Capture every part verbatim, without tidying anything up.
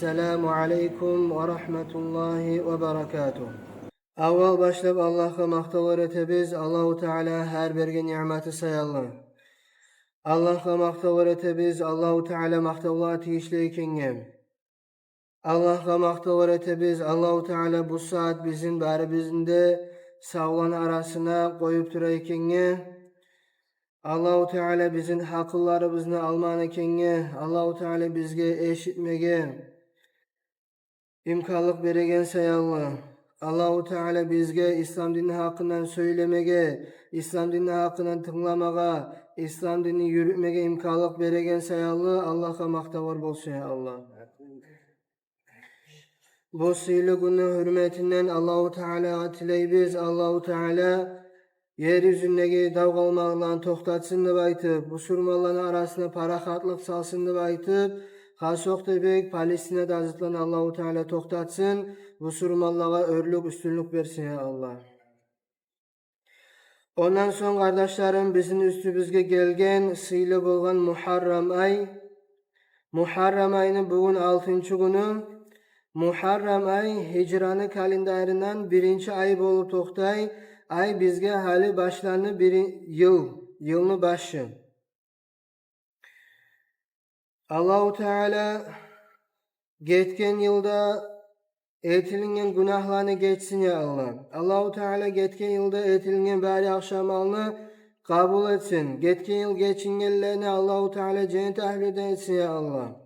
Ассаламу алейкум ва рагьматуллагьи ва баракатугь. Аввал башлап Аллагьгъа макътавлар этебиз, Аллагьу Таала гьар берген ниъматы саялы. Аллагьгъа макътавлар этебиз, Аллагьу Таала макътавлагъа тийишли экенге. Аллагьгъа макътавлар этебиз, Аллагьу Таала бу сагьат бизин барыбызны да савланы арасына къоюп тура экенге. Аллагьу Таала бизин гьакъылларыбызны алмагъан экенге, Аллагьу Таала бизге эшитмеге имканлыкъ береген саялы, Аллагьу Таала бизге ислам динни гьакъындан сёйлемеге, ислам динни гьакъындан тынгламагъа, ислам динни юрютмеге имканлыкъ береген саялы Аллагьгъа макътавлар болсун, я Аллагь. Бу сыйлы гюнню гьюрметинден Аллагьу Таалагъа тилейбиз, Аллагьу Таала ер юзюндеги дав-къалмагъалланы токътатсын деп айтып, бусурманланы арасына парахатлыкъ салсын деп айтып, хасокъда бек Палестинада азатланы Аллагьу Таала токътатсын, бусурманлагъа оьрлюк, уьстюнлюк берсин, я Аллагь. Ондан сонг, къардашларым, бизин уьстюбюзге гелген сыйлы болгъан Мугьаррам ай. Мугьаррам айны бугюн алтынчы гюню. Мугьаррам ай гьижраны календарындан биринчи ай болуп токътай. Ай бизге гьали башланды, бир йыл, йылны башы. Аллагьу Таала гетген йылда этилинген гюнагьланы гечсин, я Аллагь. Аллагьу Таала гетген йылда этилинген бары яхшы амалны къабул этсин. Гетген йыл гечингенлени Аллагьу Таала женнет агьлюден этсин, я Аллагь.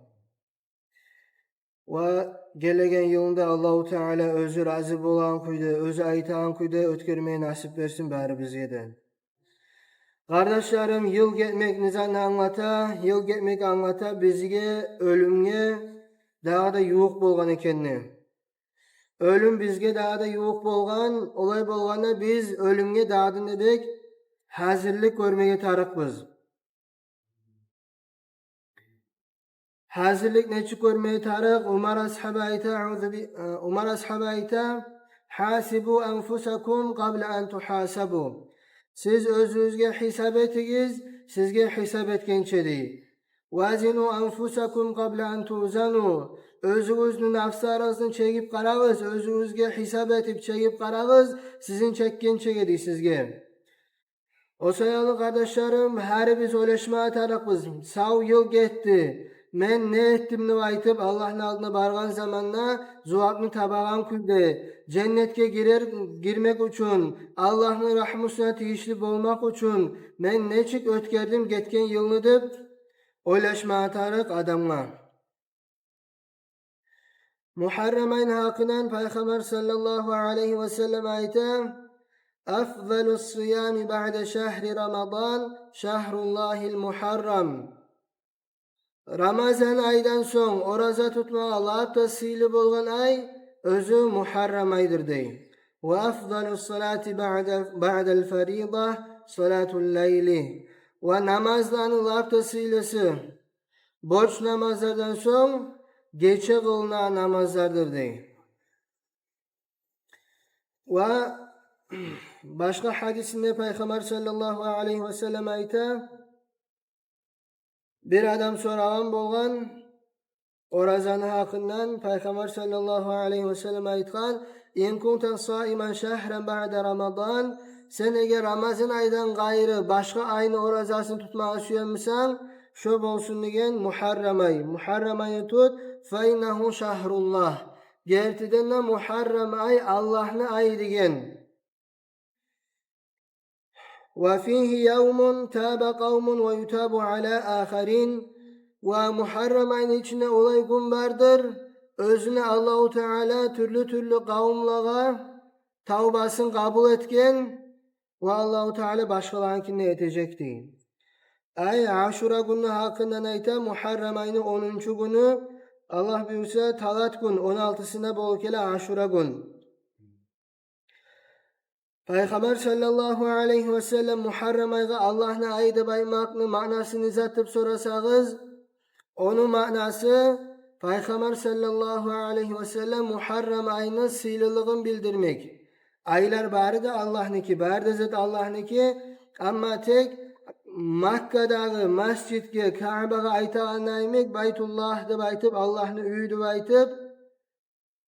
Ва гелеген йылны да Аллагьу Таала оьзю рази болагъан кюйде, оьзю айтагъан кюйде оьтгермеге насип берсин барыбызгъа да. Къардашларым, йыл гетмек не затны англата? Йыл гетмек англата бизге оьлюмге дагъы да ювукъ болгъан экенни. Оьлюм бизге дагъы да ювукъ болгъан, олай болгъанда биз оьлюмге дагъы да не бек гьазирлик гёрмеге тарыкъбыз. Гьазирлик нечик гёрмеге тарыкъ? Умар асгьаба айта, аузу би-, э, Умар асгьаба айта: «Гьасибу анфусакум къабла ан тугьасабу». Сиз оьзюгюзге гьисап этигиз, сизге гьисап этгенче, дей. «Вазину анфусакум къабла ан тузану». Оьзюгюзню нафсларыгъызны чегип къарагъыз, оьзюгюзге гьисап этип чегип къарагъыз, сизин чекгенчеге, дей, сизге. О саялы, къардашларым, гьарибиз ойлашмагъа тарыкъбыз. Сав йыл гетди. Мен не этдим деп айтып, Аллагьны алдына баргъан заманда зувапны табагъан кюйде, женнетге гирер, гирмек учун, Аллагьны рагьмусуна тийишли болмакъ учун мен нечик оьтгердим гетген йылны деп ойлашмагъа тарыкъ адамгъа. Мугьаррам айны гьакъындан Пайхаммар саллаллагьу алайгьи ва саллам айта: «Афзалу ссыями баъда шагьри Рамадан шагьруллагьил мугьаррам». Рамазан айдан сонг ораза тутмагъа лап да сыйлы болгъан ай оьзю Мугьаррам айдыр, дей. «Ва афзалу ссалати баъда, баъдал фарида салатул лайли». Ва намазланы лап да сыйлысы борч намазлардан сонг гече къылынагъан намазлардыр, дей. Ва башгъа гьадисинде Пайхаммар саллаллагьу алайгьи ва саллам айта: бир адам сорагъан болгъан оразаны гьакъындан, Пайхаммар саллаллагьу алайгьи ва саллам айтгъан: «Ин кунта саиман шагьран баъда Рамадан», сен эгер Рамазан айдан къайры башгъа айны оразасын тутмагъа сюемисен, шо болсун деген Мугьаррам ай. Мугьаррам айны тут, «фа иннагьу шагьруллагь». Гертиден де Мугьаррам ай Аллагьны ай деген. «Ва фигьи явмун таба къавмун ва ютабу ала ахарин». Ва Мугьаррам айны ичинде олай гюн бардыр, оьзюню Аллагьу Таала тюрлю-тюрлю къавумлагъа тавбасын къабул этген, ва Аллагьу Таала башгъаларынкин де этежек, дей. Ай Ашура гюнню гьакъындан айта, Мугьаррам айны онунчу гюню, Аллагь буюрса, талат гюн, он алтысына болуп геле Ашура гюн. Пайхаммар саллаллагьу алайгьи ва саллам Мугьаррам айгъа Аллагьны ай деп айтмакъны маънасы не зат деп сорасагъыз, ону маънасы Пайхаммар саллаллагьу алайгьи ва саллам Мугьаррам айны сыйлылыгъын билдирмек. Айлар бары да Аллагьныки, бары да зат Аллагьныки, амма тек Маккадагъы масжитге, Каъбагъа айтагъанда йимик, Байтуллагь деп айтып, Аллагьны уьюю деп айтып,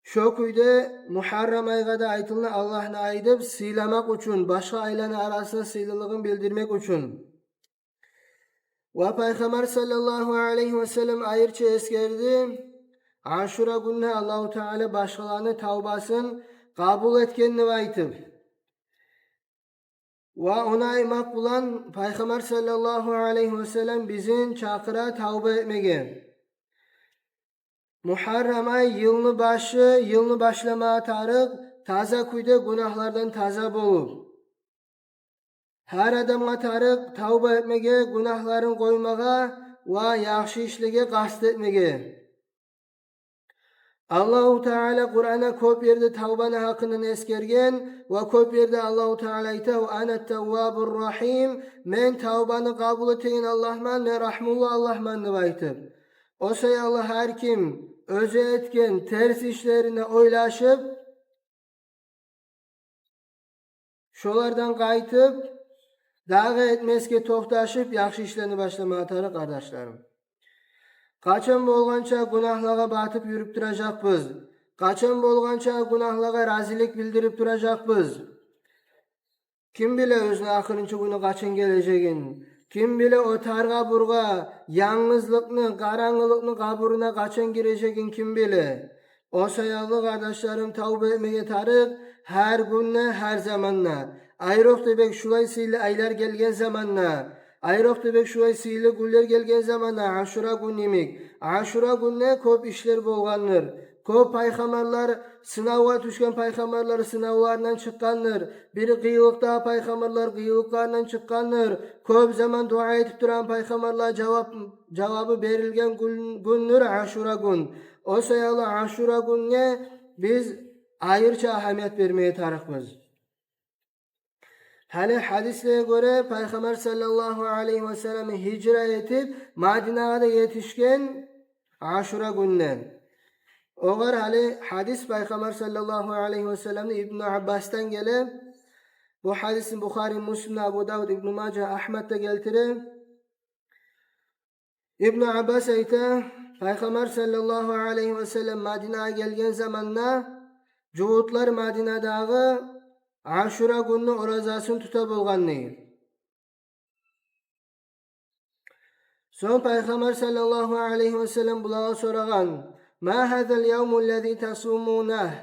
шо кюйде Мугьаррам айгъа да айтылына Аллагьны ай деп сыйламакъ учун, башгъа айланы арасына сыйлылыгъын билдирмек учун. Ва Пайхаммар саллаллагьу алайгьи васаллам айрыча эсгерди Ашура гюнде Аллагьу Таала башгъаланы тавбасын къабул этген деп айтып. Ва ону айтмакъ булан Пайхаммар саллаллагьу алайгьи васаллам бизин чакъыра тавба этмеге. Мугьаррам ай, йылны башы, йылны башламагъа тарыкъ, таза кюйде гюнагьлардан таза болуп. Гьар адамгъа тарыкъ тавба этмеге, гюнагьларын къоймагъа ва яхшы ишлеге къаст этмеге. Аллагьу Таала Къуранда кёп ерде тавбаны гьакъындан эсгерген ва кёп ерде Аллагьу Таала айта: «Ва ана таввабур рахим», мен тавбаны къабул этеген Аллагьман, мен рагьмулу Аллагьман деп айтып. О саялы гьар ким оьзю этген терс ишлерине ойлашып, шолардан къайтып, дагъы этмесге токъташып, яхшы ишлени башламагъа тарыкъ, къардашларым. Къачан болгъанча гюнагьлагъа батып юрюп туражакъбыз? Къачан болгъанча гюнагьлагъа разилик билдирип туражакъбыз? Ким биле оьзюню ахырынчы гюню къачан гележегин? Ким биле о тар къабургъа, янгызлыкъны, къарангылыкъны къабуруна къачан гирежегин ким биле? О саялы, къардашларым, тавба этмеге тарыкъ гьар гюнде, гьар заманда. Айрокъда бек шулай сыйлы айлар гелген заманда, айрокъда бек шулай сыйлы гюнлер гелген заманда, Ашура гюн йимик. Ашура гюнде кёп ишлер болгъандыр. Кёп пайхаммарлар, сынавгъа тюшген пайхаммарлар сынавларындан чыкъгъандыр. Бир къыйынлыкъда пайхаммарлар къыйынлыкъларындан чыкъгъандыр. Кёп заман дуа этип турагъан пайхаммарлар жавап, жавабы берилген гюн, гюндюр Ашура гюн. О саялы Ашура гюнге биз айрыча агьамият бермеге тарыкъбыз. Гьали гьадислеге гёре, Пайхаммар саллаллагьу алайгьи васаллам гьижра этип, Мадинагъа да етишген Ашура гюнде. Огъар гьали гьадис Пайхаммар саллаллагьу алайгьи васалламны Ибну Аббасдан геле. Бу гьадисни Бухари, Муслим, Абу Давуд, Ибну Мажа, Агьмад да гелтире. Ибну Аббас айта, Пайхаммар саллаллагьу алайгьи васаллам Мадинагъа гелген заманда жугьутлар Мадинадагъы Ашура гюнню оразасын тута болгъан дей. Сонг Пайхаммар саллаллагьу алайгьи васаллам булагъа сорагъан: «Ма гьазал явму ллази тасумунагь?»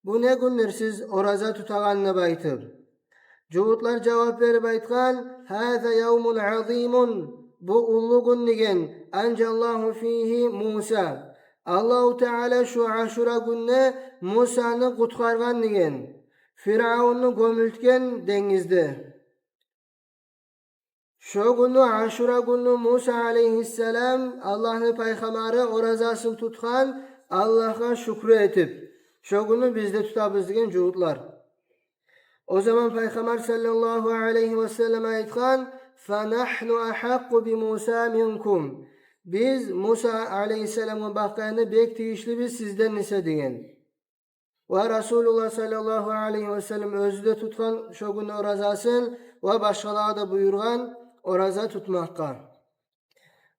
Бу не гюндюр сиз ораза тутагъан деп айтып. Жугьутлар жавап берип айтгъан: «Гьаза явмун азимун», бу уллу гюн деген, «анжаллагьу фигьи Муса». Аллагьу Таала шу Ашура гюнде Мусаны къутгъаргъан деген. Фиръавунну гёмюлтген денгизде. Шо гюнню, Ашура гюнню Муса алейгьиссалам, Аллагьны пайхаммары, оразасын тутгъан, Аллагьгъа шюкюр этип, шо гюнню биз де тутабыз деген жугьутлар. О заман Пайхаммар саллаллагьу алейгьи васаллам айтгъан: «Фанагьну агьакъкъу би Муса минкум». Биз Муса алейгьиссаламгъа бакъгъанда бек тийишлибиз сизден эсе деген. Ва Расулуллагь саллаллагьу алейгьи васаллам оьзю де тутгъан шо гюнню оразасын ва башгъалагъа да буюргъан ораза тутмакъгъа.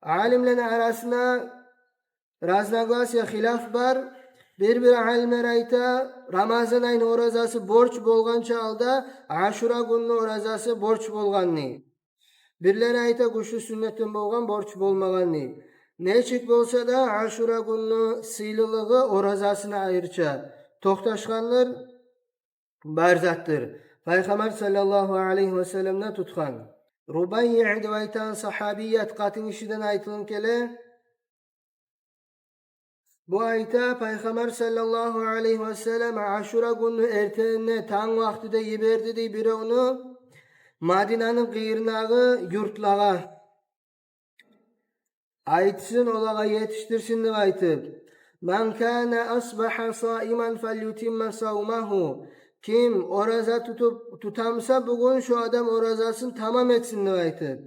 Алимлени арасында разногласия, хилаф бар. Бир-бир алимлер айта, Рамазан айны оразасы борч болгъанча алда Ашура гюнню оразасы борч болгъанны. Бирлери айта, гючлю сюннетден болгъан, борч болмагъанны. Нечик болса да, Ашура гюнню сыйлылыгъы оразасына айрыча токъташгъандыр, бар затдыр. Пайхаммар саллаллагьу алейгьи васаллам да тутгъан. Рубаййи деп айтагъан сагьабият къатын гишиден айтылып геле. Бу айта, Пайхаммар саллаллагьу алейгьи васаллам Ашура гюнню эртенине, танг вакътиде йиберди дей биревню Мадинаны къыйырындагъы юртлагъа. Айтсын, олагъа етишдирсин деп айтып. «Ман кана асбагьа саиман фальютимма савмагьу». Ким ораза тутуп, тутамса бугюн, шо адам оразасын тамам этсин деп айтып.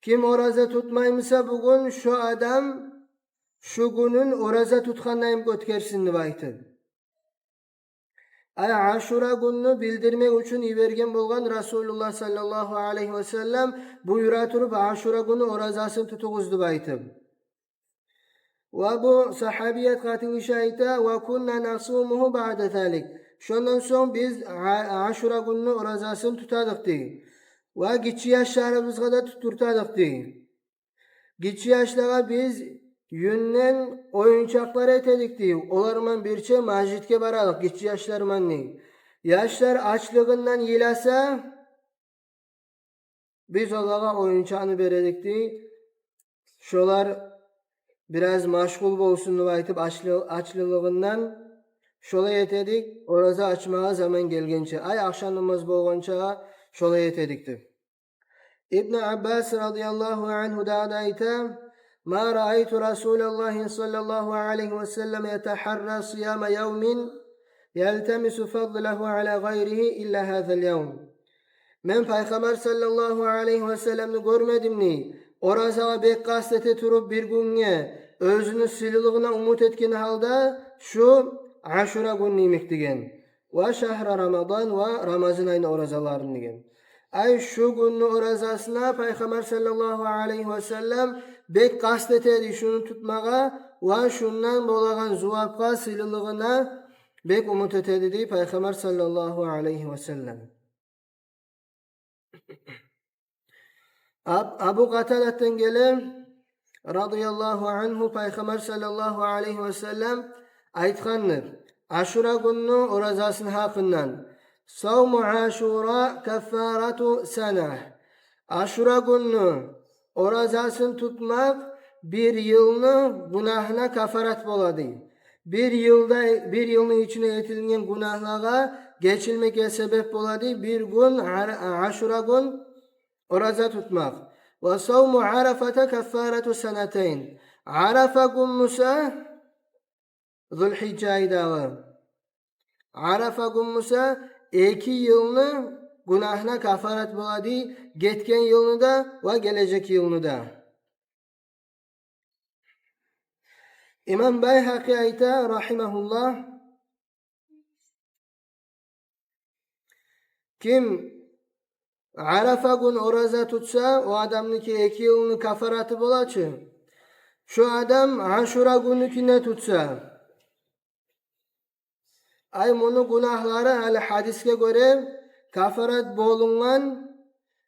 Ким ораза тутмаймса бугюн, шо адам шу гюнюн ораза тутгъандай оьтгерсин деп айтып. Ай, Ашура гюнню билдирмек учун йиберген болгъан Расулуллагь саллаллагьу алайгьи васаллам, буюра туруп, Ашура гюнню оразасын тутугъуз деп айтып. Ва бу сагьабият къатын гиши айта: «Ва кунна насумугьу баъда залик». Шондан сонг биз А-, Ашура гюнню оразасын тутадыкъ дей. Ва гиччи яшларыбызгъа да туттуртадыкъ дей. Гиччи яшлагъа биз юнден оюнчакълар этедик дей. Олар ман бирче межитге барадыкъ, гиччи яшлар ман дей. Яшлар ачлыгъындан йыласа, биз олагъа оюнчакъны бередик дей. Шолар бираз машгъул болсун деп айтып, ачлы-, ачлылыгъындан шолай этедик, ораза ачмагъа заман гелгенче, ай, ахшам намаз болгъанчагъа шолай этедик деп. Ибн Аббас радияллагьу ангьу дагъы да айта: «Ма раайту Расулаллагьи саллаллагьу алайгьи васаллам ятагьарра сияма явмин ялтамису фадлагьу ала гъайригьи илла гьазал явм». Мен Пайхаммар саллаллагьу алайгьи васалламны гёрмедим дей, оразагъа бек къаст эте туруп, бир гюнге оьзюню сыйлылыгъына умут этген гьалда, шу Ашура гюнню йимик деген. «Ва шагьра Рамадан», ва Рамазан айны оразаларын деген. Ай, шу гюнню оразасына Пайхаммар саллаллагьу алайгьи васаллам бек къаст этеди шуну тутмагъа, ва шундан болагъан зувапгъа, сыйлылыгъына бек умут этеди дей Пайхаммар саллаллагьу алайгьи васаллам. Аб-, Абу Къатадатдан геле, радияллагьу ангьу, Пайхаммар саллаллагьу алайгьи васаллам айтгъандыр Ашура гюнню оразасыны гьакъындан: «Савму Ашура каффарату сана». Ашура гюнню оразасын тутмакъ бир йылны гюнагьына кафарат бола дей. Бир йылда, бир йылны ичинде этилген гюнагьлагъа гечилмеге себеп бола дей бир гюн, Ар-, Ашура гюн ораза тутмакъ. «Ва савму Арафата каффарату санатайн». Арафа гюн буса, Зулгьижжа айдагъы Арафа гюн буса, эки йылны гюнагьына кафарат бола дей, гетген йылны да ва гележек йылны да. Имам Байгьакъи айта, рагьимагьуллагь: ким Арафа гюн ораза тутса, о адамныки эки йылны кафараты бола чы, шо адам Ашура гюннюкин де тутса, ай, муну гюнагьлары, гьали гьадисге гёре, кафарат болунгъан,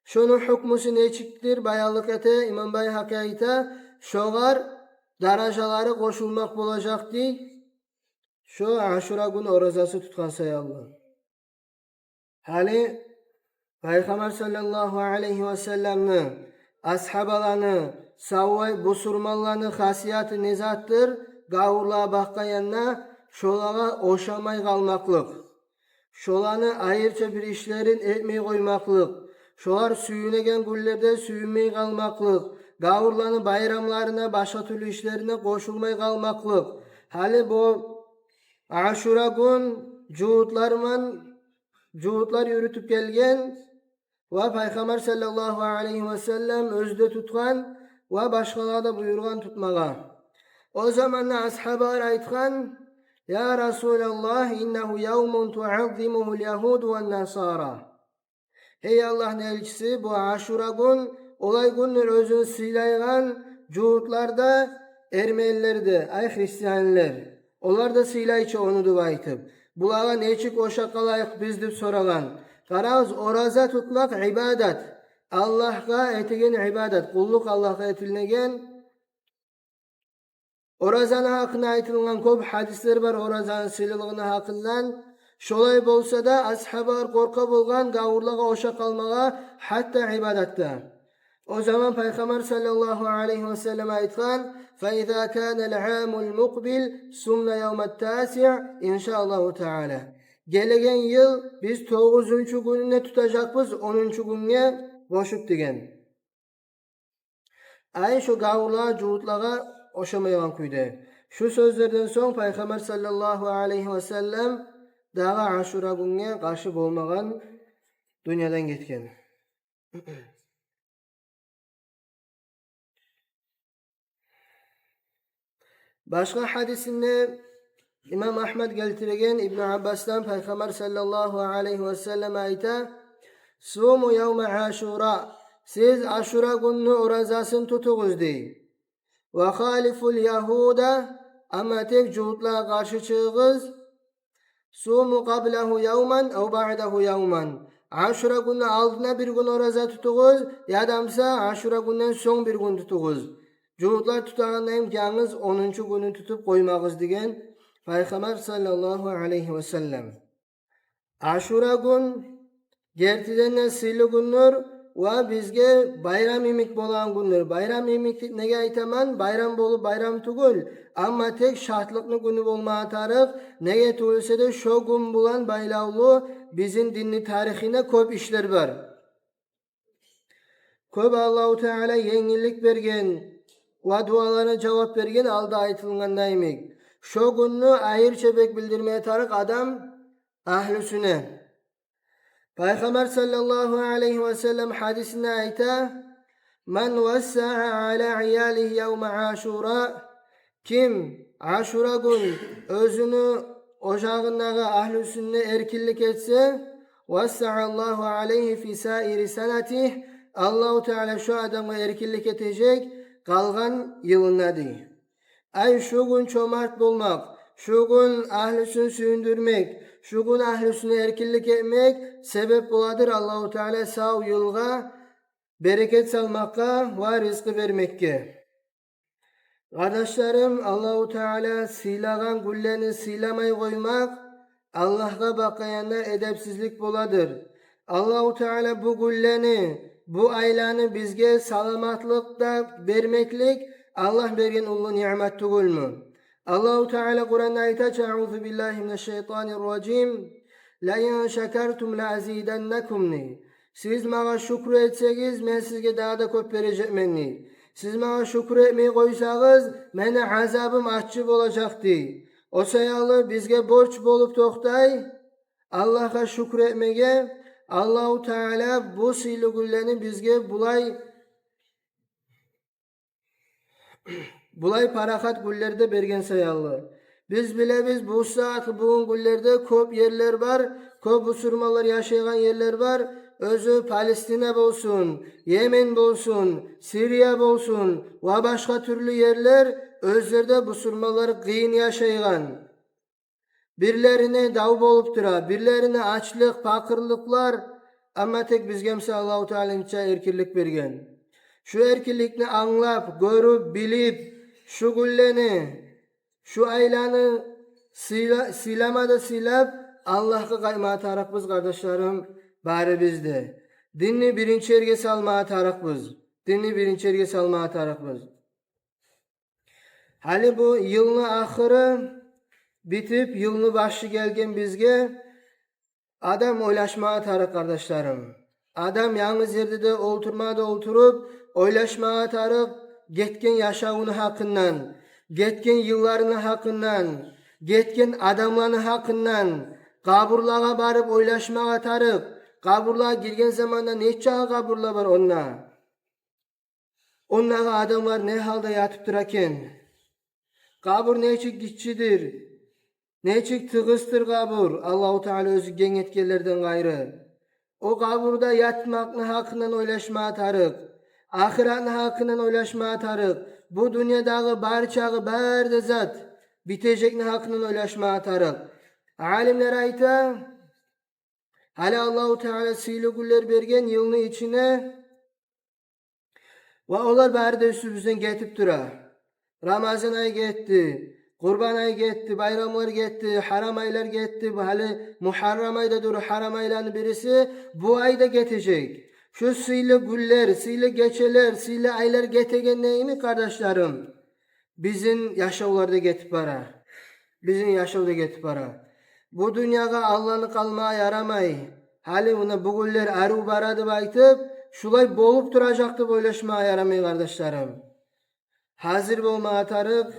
шону гьукмусу нечикдир, баянлыкъ эте имам Байгьакъи, айта, шогъар даражалары къошулмакъ болажакъ дей, шо Ашура гюн оразасы тутгъан саялы. Гьали Пайхаммар саллаллагьу алайгьи васалламны, асгьабаланы, савлай бусурманланы хасияты не затдыр? Гавурлагъа бакъгъан янда, шолагъа ошамай къалмакълыкъ, шоланы айрыча бир ишлерин этмей къоймакълыкъ, шолар сююнеген гюнлерде сююнмей къалмакълыкъ, гавурланы байрамларына, башгъа тюрлю ишлерине къошулмай къалмакълыкъ. Гьали бу Ашура гюн жугьутлар ман, жугьутлар юрютюп гелген ва Пайхаммар саллаллагьу алайгьи васаллам оьзю де тутгъан ва башгъалагъа да буюргъан тутмагъа. О заманда асгьабалар айтгъан: «Я Расулаллагь, иннагьу явмун туаззимугьул ягьуду ван насара». Гьей Аллагьны элчиси, бу Ашура гюн олай гюндюр, оьзюн сыйлайгъан жугьутлар да, эрменилер де, ай, христианлар, олар да сыйлай чы ону деп айтып, булагъа нечик ошап къалайыкъ биз деп сорагъан. Къарагъыз, ораза тутмакъ ибадат, Аллагьгъа этеген ибадат, къуллукъ Аллагьгъа этилинеген. Оразаны гьакъында айтылгъан кёп гьадислер бар, оразаны сыйлылыгъыны гьакъындан. Шолай болса да, асгьабалар къоркъа болгъан гавурлагъа ошап къалмагъа, гьатта ибадатда. О заман Пайхаммар саллаллагьу алайгьи васаллам айтгъан: «Фа иза канал амул мукъбил сумна явмат тасиъ, иншааллагьу таала». Гелеген йыл биз тогъузунчу гюнюнде тутажакъбыз, онунчу гюнге къошуп, деген. Ай, шо гавурлагъа, жугьутлагъа ошамайгъан кюйде. Шу сёзлерден сонг Пайхаммар саллаллагьу алайгьи васаллам дагъы Ашура гюнге къаршы болмагъан, дюньядан гетген. Башгъа гьадисинде Имам Агьмад гелтирген Ибну Аббасдан, Пайхаммар саллаллагьу алайгьи васаллам айта: «Суму явма Ашура». Сиз Ашура гюнню оразасын тутугъуз, дей. «Ва халифул ягьуда», амма тек жугьутлагъа къаршы чыгъыгъыз. «Суму къаблагьу явман ав баъдагьу явман». Ашура гюнню алдына бир гюн ораза тутугъуз, яда буса Ашура гюнден сонг бир гюн тутугъуз. Жугьутлар тутагъандай, янгыз онунчу гюнню тутуп къоймагъыз, деген Пайхаммар саллаллагьу алайгьи васаллам. Ашура гюн гертиден де сыйлы гюндюр ва бизге байрам йимик болагъан гюндюр. Байрам йимик деп неге айтаман? Байрам болуп байрам тюгюл, амма тек шатлыкъны гюню болмагъа тарыкъ. Неге тюгюл эсе де, шо гюн булан байлавлу бизин динни тарихинде кёп ишлер бар. Кёп Аллагьу Таала енгиллик берген ва дуаларына жавап берген, алда айтылгъандай йимик. Шо гюнню айрыча бек билдирмеге тарыкъ адам агьлюсюне. Пайхаммар саллаллагьу алайгьи васаллам гьадисинде айта: «Ман вассаъа ала иялигьи явма Ашура». Ким Ашура гюн оьзюню ожагъындагъы агьлюсюне эркинлик этсе, «вассаъаллагьу алайгьи фи саири санатигь», Аллагьу Таала шо адамгъа эркинлик этежек къалгъан йылында, дей. Ай, шо гюн чомарт болмакъ, шо гюн агьлюсюн сююндюрмек, шо гюн агьлюсюне эркинлик этмек себеп боладыр Аллагьу Таала сав йылгъа берекет салмакъгъа ва ризкъы бермекге. Къардашларым, Аллагьу Таала сыйлагъан гюнлени сыйламай къоймакъ Аллагьгъа бакъгъан янда эдепсизлик боладыр. Аллагьу Таала бу гюнлени, бу айланы бизге саламатлыкъ да бермеклик Аллагь берген уллу ниъмат тюгюлмю? Аллагьу Таала Къуранда айта: «Аузу биллагьи минаш шайтанир ражим. Ла ин шакартум ла азиданнакум», — дей. Сиз магъа шюкюр этсегиз, мен сизге дагъы да кёп бережекмен, дей. Сиз магъа шюкюр этмей къойсагъыз, мени азабым аччы болажакъ, дей. О саялы бизге борч болуп токътай Аллагьгъа шюкюр этмеге. Аллагьу Таала бу сыйлы гюнлени бизге булай, булай парахат гюнлерде берген саялы. Биз билебиз, бу сагьат, бугюн гюнлерде кёп ерлер бар, кёп бусурманлар яшайгъан ерлер бар. Оьзю Палестина болсун, Йемен болсун, Сирия болсун ва башгъа тюрлю ерлер, оьзлерде бусурманлар къыйын яшайгъан. Бирлерине дав болуп тура, бирлерине ачлыкъ, пакъырлыкълар, амма тек бизге буса Аллагьу Таала нече эркинлик берген. Шу эркинликни англап, гёрюп, билип, шу гюнлени, шу айланы сыйла-, сыйлама да сыйлап, Аллагьгъа къайтмагъа тарыкъбыз, къардашларым, барыбыз да. Динни биринчи ерге салмагъа тарыкъбыз. Динни биринчи ерге салмагъа тарыкъбыз. Гьали бу йылны ахыры битип, йылны башы гелген бизге, адам ойлашмагъа тарыкъ, къардашларым. Адам янгыз ерде де олтурма да олтуруп, ойлашмагъа тарыкъ гетген яшавуну гьакъындан, гетген йылларыны гьакъындан, гетген адамланы гьакъындан. Къабурлагъа барып ойлашмагъа тарыкъ. Къабурлагъа гирген заманда нече къабурла бар онда? Ондагъы адамлар не гьалда ятып тура экен? Къабур нечик гиччидир, нечик тыгъысдыр къабур, Аллагьу Таала оьзю генг этгенлерден къайры. О къабурда ятмакъны гьакъындан ойлашмагъа тарыкъ, ахыратны гьакъындан ойлашмагъа тарыкъ, бу дюньядагъы барчагъы бары да зат битежекни гьакъындан ойлашмагъа тарыкъ. Алимлер айта, гьали Аллагьу Таала сыйлы гюнлер берген йылны ичине, ва олар бары да уьстюбюзден гетип тура. Рамазан ай гетди, Къурбан ай гетди, байрамлар гетди, гьарам айлар гетди. Бу гьали Мугьаррам айда дюр, гьарам айланы бириси. Бу ай да гетежек. Шу сыйлы гюнлер, сыйлы гечелер, сыйлы айлар гетегенде йимик, къардашларым, бизин яшавлар да гетип бара. Бизин яшав да гетип бара. Бу дюньягъа алданып къалмагъа ярамай. Гьали муна бу гюнлер арив бара деп айтып, шулай болуп туражакъ деп ойлашмагъа ярамай, къардашларым. Гьазир болмагъа тарыкъ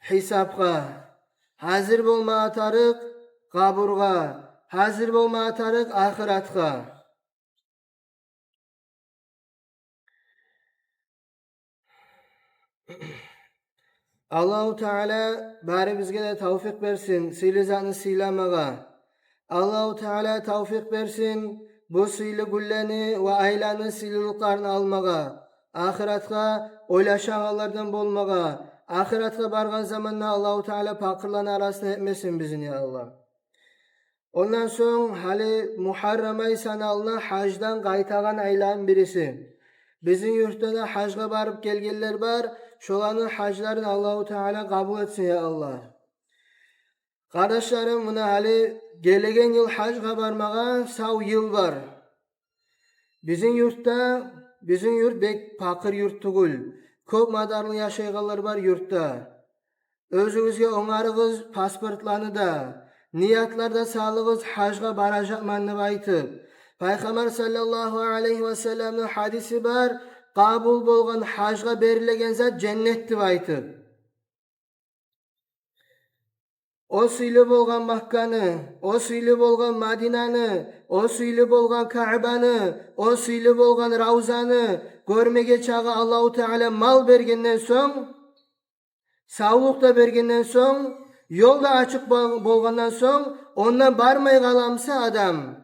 гьисапгъа, гьазир болмагъа тарыкъ къабургъа, гьазир болмагъа тарыкъ ахыратгъа. Аллагьу Таала барыбызгъа да тавфикъ берсин сыйлы затны сыйламагъа. Аллагьу Таала тавфикъ берсин бу сыйлы гюнлени ва айланы сыйлылыкъларын алмагъа, ахыратгъа ойлашагъанлардан болмагъа, ахыратгъа баргъан заманда Аллагьу Таала пакъырланы арасына этмесин бизин, я Аллагь. Ондан сонг, гьали Мугьаррам ай саналына гьаждан къайтагъан айланы бириси. Бизин юртда да гьажгъа барып гелгенлер бар, шоланы гьажларын Аллагьу Таала къабул этсин, я Аллагь. Къардашларым, муна гьали гелеген йыл гьажгъа бармагъа сав йыл бар. Бизин юртда, бизин юрт бек пакъыр юрт тюгюл. Кёп мадарлы яшайгъанлар бар юртда. Оьзюгюзге онгарыгъыз паспортланы да, ниятлар да салыгъыз гьажгъа баражакъман деп айтып. Пайхаммар саллаллагьу алайгьи васалламны гьадиси бар, къабул болгъан гьажгъа берилеген зат женнет деп айтып. О сыйлы болгъан Макканы, о сыйлы болгъан Мадинаны, о сыйлы болгъан Каабаны, о сыйлы болгъан Равзаны гёрмеге чакъы Аллагьу Таала мал бергенден сонг, савлукъ да бергенден сонг, ёл да ачыкъ бол-, болгъандан сонг, онда бармай къаламса адам,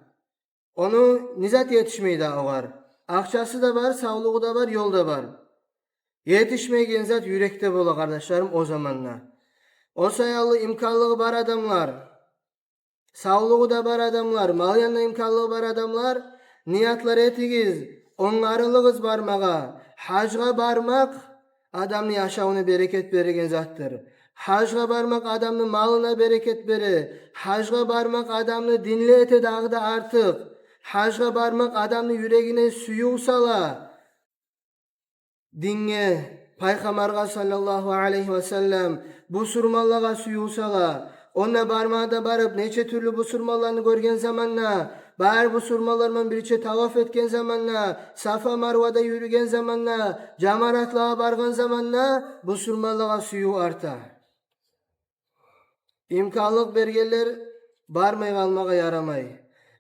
ону не зат етишмей дагъы огъар? Акъчасы да бар, савлугъу да бар, ёл да бар. Етишмейген зат юрекде бола, къардашларым, о заманда. О саялы имканлыгъы бар адамлар, савлугъу да бар адамлар, мал янында имканлыгъы бар адамлар, ниятлар этигиз, онгарылыгъыз бармагъа. Гьажгъа бармакъ адамны яшавуна берекет береген затдыр. Гьажгъа бармакъ адамны малына берекет бере. Гьажгъа бармакъ адамны динли эте дагъы да артыкъ. Гьажгъа бармакъ адамны юрегине сююв сала динге, Пайхаммаргъа саллаллагьу алайгьи васаллам, бусурманлагъа сююв сала. Онда бармагъа да барып, нече тюрлю бусурманланы гёрген заманда, бар бусурманлар булан бирче таваф этген заманда, Сафа-Марвада юрюген заманда, жамаратлагъа баргъан заманда бусурманлагъа сююв арта. Имканлыкъ бергенлер бармай къалмагъа ярамай.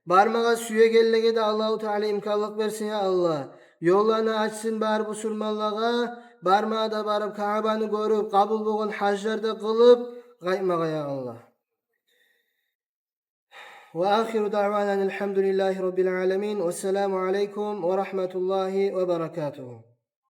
Бармагъа сюегенлеге де Аллагьу Таала имканлыкъ берсин, я Аллагь. Ёлланы ачсын бар бусурманлагъа, бармагъа да барып, Каабаны гёрюп, къабул болгъан гьажлар да къылып къайтмагъа, я Аллагь. Ва ахиру даъвана анил гьамдулиллагьи раббил аламин. Вассаламу алайкум ва рагьматуллагьи ва баракатугьу.